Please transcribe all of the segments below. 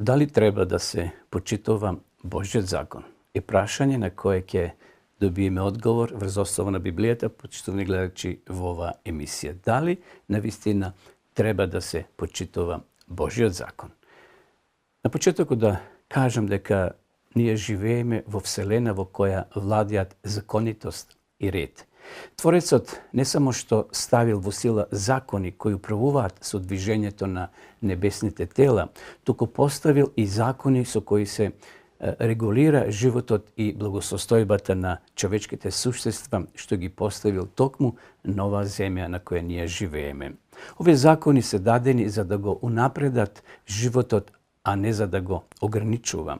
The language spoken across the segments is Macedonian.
Дали треба да се почитува Божјиот закон? Е прашање на кое ќе добиеме одговор врз основа на Библијата, почитувани гледачи во оваа емисија. Дали навистина треба да се почитува Божјиот закон? На почетокот да кажам дека ние живееме во вселена во која владеат законитост и ред. Творецот не само што ставил во сила закони кои управуваат со движењето на небесните тела, туку поставил и закони со кои се регулира животот и благосостојбата на човечките суштества, што ги поставил токму нова земја на која ние живееме. Овие закони се дадени за да го унапредат животот, а не за да го ограничува.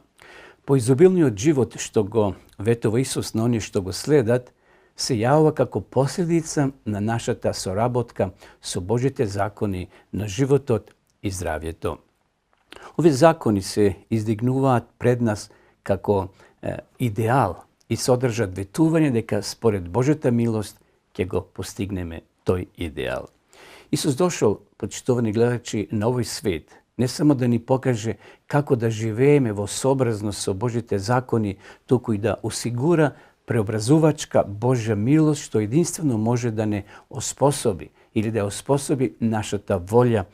По изобилниот живот што го ветува Исус на оние што го следат, се јавува како последица на нашата соработка со Божите закони на животот и здравјето. Овие закони се издигнуваат пред нас како идеал и содржат ветување дека според Божјата милост ќе го постигнеме тој идеал. Исус дошол, почитувани гледачи, на овој свет, не само да ни покаже како да живееме во сообразност со Божите закони, туку и да осигура преобразувачка Божја милост, што единствено може да не оспособи или да оспособи нашата волја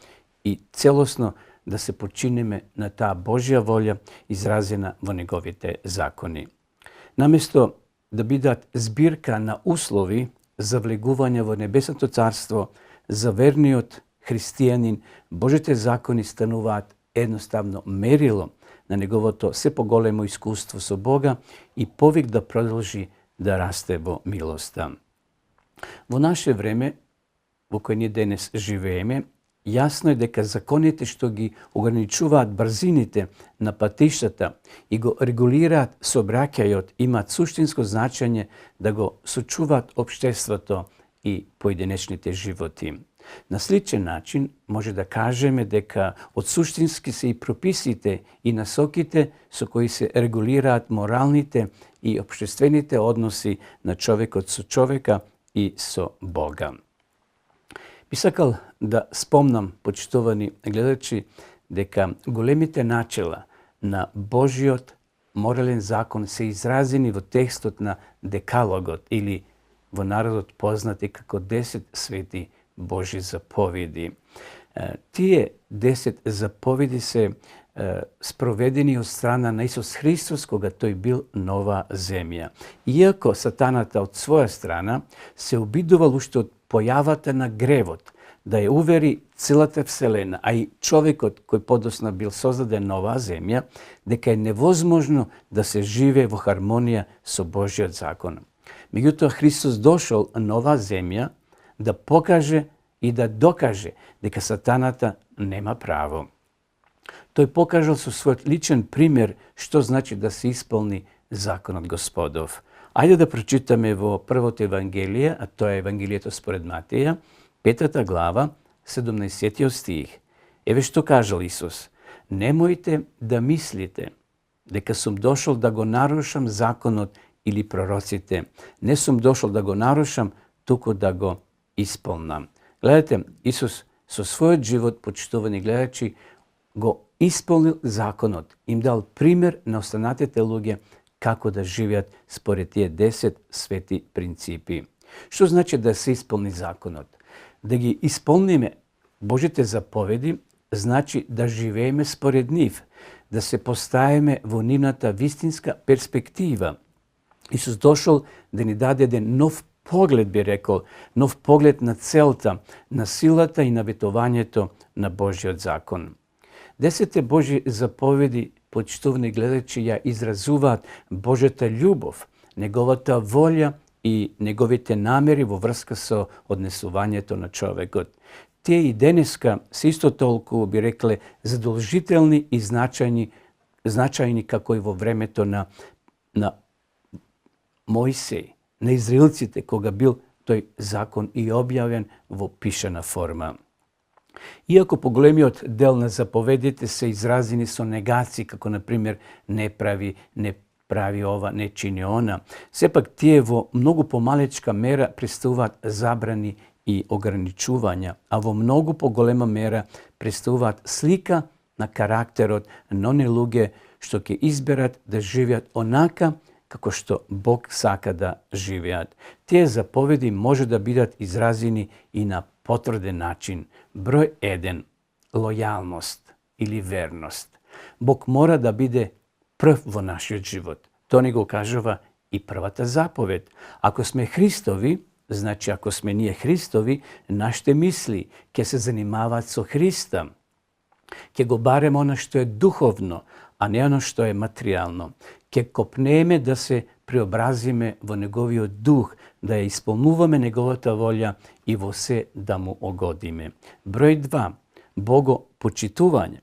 и целосно да се починеме на таа Божја волја изразена во неговите закони. Наместо да бидат збирка на услови за влегување во небесното царство за верниот христијанин, Божите закони стануваат едноставно мерило на неговото се поголемо искуство со Бога и повик да продолжи да расте во милоста. Во наше време, во кој ние денес живееме, јасно е дека законите што ги ограничуваат брзините на патиштата и го регулираат сообраќајот имаат суштинско значење да го сочуваат општеството и поединечните животи. На сличен начин може да кажеме дека од суштински се и прописите и насоките со кои се регулираат моралните и општествените односи на човекот со човека и со Бога. Би сакал да спомнам, почитувани гледачи, дека големите начела на Божиот морален закон се изразени во текстот на Декалогот или во народот познати како 10 свети Божи заповеди. Тие 10 заповеди се спроведени од страна на Исус Христос кога тој бил нова земја. Иако сатаната од своја страна се обидувал уште од појавата на гревот да ја увери целата вселена, а и човекот кој подосна бил создаден нова земја, дека е невозможно да се живее во хармонија со Божиот закон. Меѓутоа Христос дошол нова земја да покаже и да докаже дека сатаната нема право. Тој покажал со својот личен пример што значи да се исполни законот Господов. Ајде да прочитаме во првото Евангелие, а тоа е Евангелието според Матеја, 5 глава, 17 стих. Еве што кажал Исус: немојте да мислите дека сум дошол да го нарушам законот или пророците. Не сум дошол да го нарушам, туку да го исполнам. Гледате, Исус со својот живот, почитувани гледачи, го исполнил законот, им дал пример на останатите луѓе како да живеат според тие 10 свети принципи. Што значи да се исполни законот? Да ги исполниме Божите заповеди, значи да живееме според нив, да се поставиме во нивната вистинска перспектива. Исус дошол да ни даде еден нов поглед, би рекол, нов поглед на целта, на силата и на ветувањето на Божиот закон. 10 Божи заповеди, почитувани гледачи, ја изразуваат Божјата љубов, неговата волја и неговите намери во врска со однесувањето на човекот. Тие и денеска се исто толку, би рекле, задолжителни и значајни како и во времето на Мојсеј, на израелците, кога бил тој закон и објавен во пишана форма. Иако поголемиот дел на заповедите се изразени со негации, како например не прави ова, не чини она, сепак тие во многу помалечка мера представуваат забрани и ограничувања, а во многу поголема мера представуваат слика на карактерот на оние луѓе што ќе изберат да живеат онака како што Бог сака да живеат. Тие заповеди може да бидат изразени и на потврден начин. Број 1. Лојалност или верност. Бог мора да биде прв во нашиот живот. Тоа ни го кажува и првата заповед. Ако сме Христови, значи ако сме ние Христови, нашите мисли ќе се занимаваат со Христа. Ќе го бареме оно што е духовно, а не оно што е материјално. Ќе копнееме да се преобразиме во Неговиот дух, да ја исполнуваме Неговата волја и во се да му угодиме. Број 2. Богопочитување.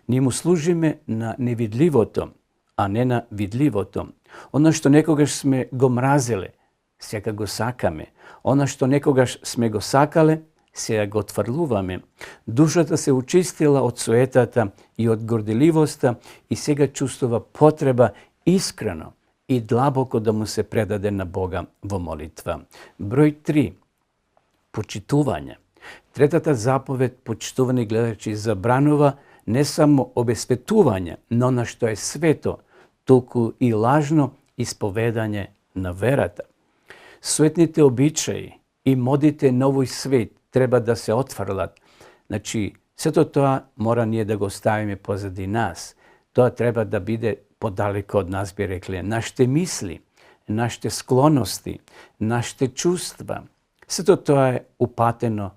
Ние му служиме на невидливото, а не на видливото. Оно што некогаш сме го мразеле, сега го сакаме. Оно што некогаш сме го сакале, сега го отфрлуваме. Душата се очистила од суетата и од горделивоста и сега чувствува потреба искрено и длабоко да му се предаде на Бога во молитва. Број 3. Почитување. Третата заповед, почитување гледачи, забранува не само обесветување на оно што е свето, толку и лажно исповедање на верата. Суетните обичаи и модите на овој свет треба да се отфрлат. Значи, сето тоа мора ние да го ставиме позади нас. Тоа треба да биде подалеко од нас, би рекле. Нашите мисли, нашите склоности, нашите чувства. Сето тоа е упатено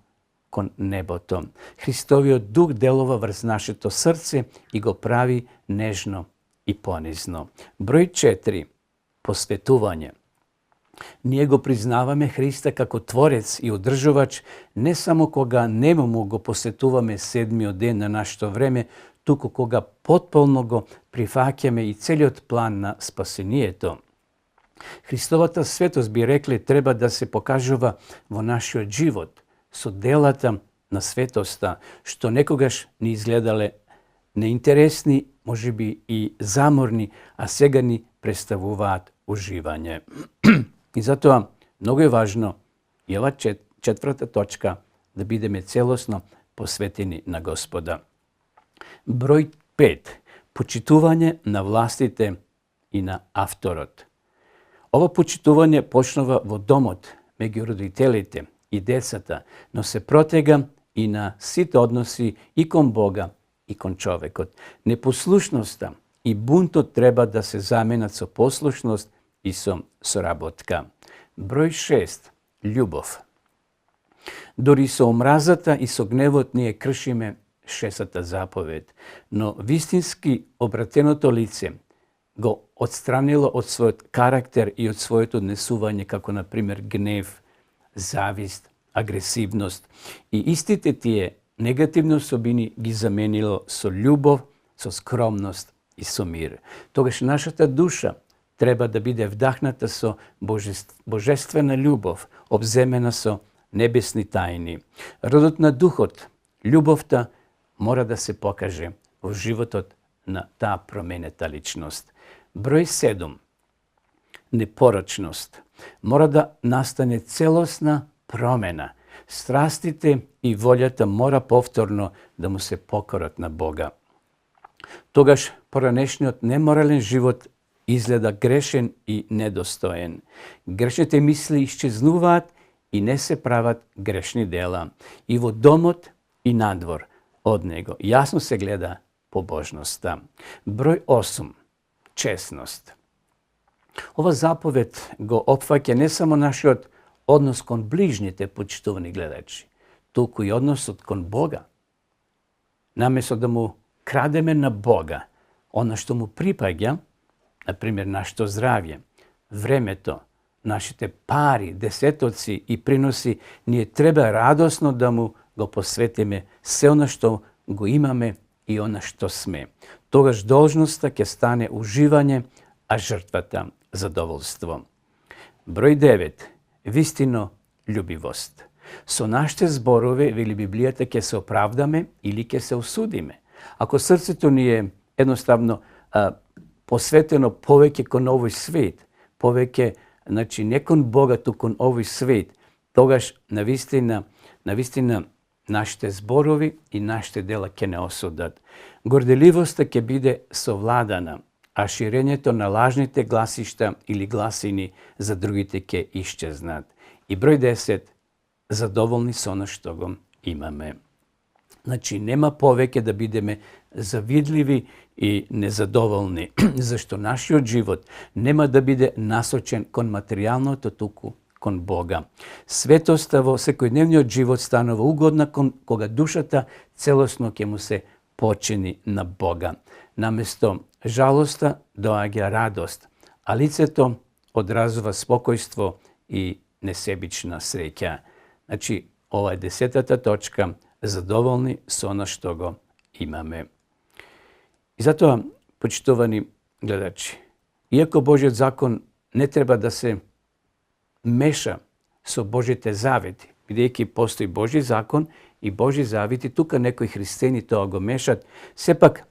кон небото. Христовиот дух делува врз нашето срце и го прави нежно и понизно. Број 4. Посветување. Ние го признаваме Христа како Творец и одржувач не само кога немому го посетуваме седмиот ден на нашето време, туку кога потполно го прифаќаме и целиот план на спасението. Христовата светост, би рекле, треба да се покажува во нашиот живот, со делата на светоста, што некогаш ни изгледале неинтересни, можеби и заморни, а сега ни представуваат уживање. И затоа многу е важно и ова четврта точка да бидеме целосно посветени на Господа. Број 5. Почитување на властите и на авторот. Ова почитување почнува во домот, меѓу родителите и децата, но се протега и на сите односи и кон Бога и кон човекот. Непослушноста и бунтот треба да се заменат со послушност и со соработка. Број 6. Љубов. Дори со омразата и со гневот ние кршиме 6-та заповед, но вистински обратеното лице го отстранило од својот карактер и од своето однесување, како на пример гнев, завист, агресивност, и истите тие негативни особини ги заменило со љубов, со скромност и со мир. Тогаш нашата душа треба да биде вдахната со божествена љубов, обземена со небесни тајни. Родот на духот, љубовта, мора да се покаже во животот на таа променета личност. Број 7. Непорочност. Мора да настане целосна промена. Страстите и волјата мора повторно да му се покорат на Бога. Тогаш поранешниот неморален живот изгледа грешен и недостоен. Грешните мисли исчезнуваат и не се прават грешни дела. И во домот и надвор од него јасно се гледа побожноста. Број 8. Честност. Ова заповед го опфаќа не само нашиот однос кон ближните, почитувани гледачи, туку и односот кон Бога. Наместо да му крадеме на Бога оно што му припаѓа, например нашето здравје, времето, нашите пари, десетоци и приноси, ние треба радосно да му го посветиме се оно што го имаме и оно што сме. Тогаш должноста ќе стане уживање, а жртвата задоволство. Број 9. Вистино љубивост. Со нашите зборови, вели Библијата, ќе се оправдаме или ќе се осудиме. Ако срцето ни е едноставно посветено повеќе кон овој свет, повеќе, значи не кон Бога, туку кон овој свет, тогаш навистина нашите зборови и нашите дела ќе не осудат. Горделивоста ќе биде совладана, а ширењето на лажните гласишта или гласини за другите ќе исчезнат. И број 10, задоволни со оно што го имаме. Значи, нема повеќе да бидеме завидливи и незадоволни, зашто нашиот живот нема да биде насочен кон материјалното, туку кон Бога. Светоста во секојдневниот живот станува угодна кога душата целосно ќе му се почини на Бога. Наместо жалоста доаѓа радост, а лицето одразува спокојство и несебична среќа. Значи, ова е 10-та точка, задоволни со оно што го имаме. И затоа, почитувани гледачи, иако Божиот закон не треба да се меша со Божите завети, бидејќи постои Божи закон и Божи завети, тука некои христијани тоа го мешат, сепак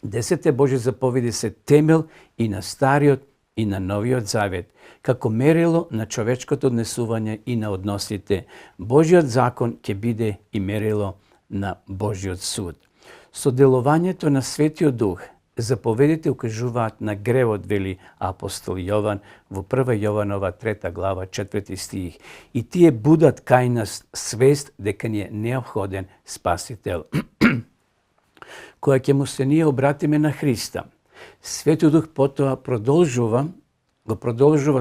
10 Божи заповеди се темел и на Стариот и на Новиот Завет, како мерило на човечкото однесување и на односите. Божиот закон ќе биде и мерило на Божиот суд. Со делувањето на Светиот Дух, заповедите укажуваат на гревот, вели апостол Јован во 1 Јованова 3 глава 4 стих. И тие будат кај нас свест дека ни е неопходен Спасител, која ќе му се ние обратиме на Христа. Светиот Дух потоа продолжува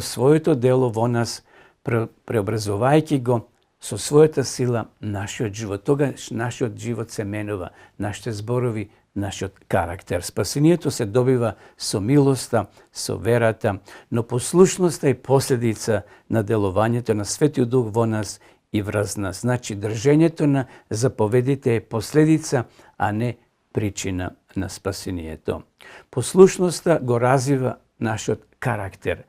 своето дело во нас, преобразувајќи го со својата сила нашиот живот. Тогаш нашиот живот се менува, нашите зборови, нашиот карактер. Спасението се добива со милоста, со верата, но послушноста е последица на делувањето на Светиот Дух во нас и врз нас. Значи, држењето на заповедите е последица, а не причина на спасението. Послушноста го развива нашиот карактер.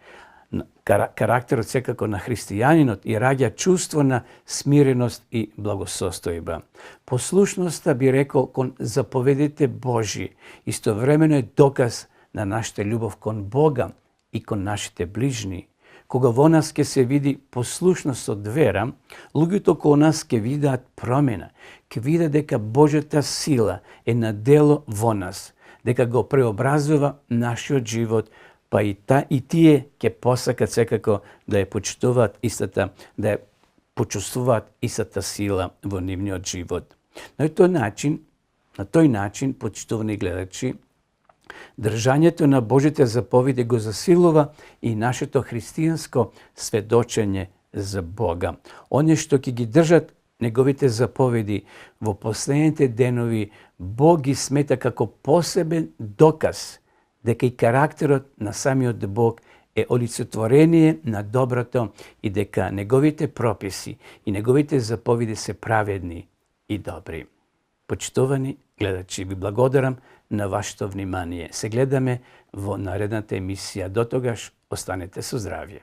Карактерот секако на христијанинот и раѓа чувство на смиреност и благосостојба. Послушноста, би рекол, кон заповедите Божи, истовремено е доказ на нашата љубов кон Бога и кон нашите ближни. Кога во нас ќе се види послушност од вера, луѓето околу нас ќе видат промена, ќе видат дека Божјата сила е на дело во нас, дека го преобразува нашиот живот, па и тие ќе посакат секако да ја почитуваат истата, да ја почувствуваат истата сила во нивниот живот. На тој начин, почитувани гледачи, држањето на Божите заповеди го засилува и нашето христијанско сведочење за Бога. Оние што ќе ги држат неговите заповеди во последните денови, Бог ги смета како посебен доказ дека и карактерот на самиот Бог е олицетворение на доброто и дека неговите прописи и неговите заповеди се праведни и добри. Почитувани гледачи, ви благодарам на вашето внимание. Се гледаме во наредната емисија. До тогаш, останете со здравје.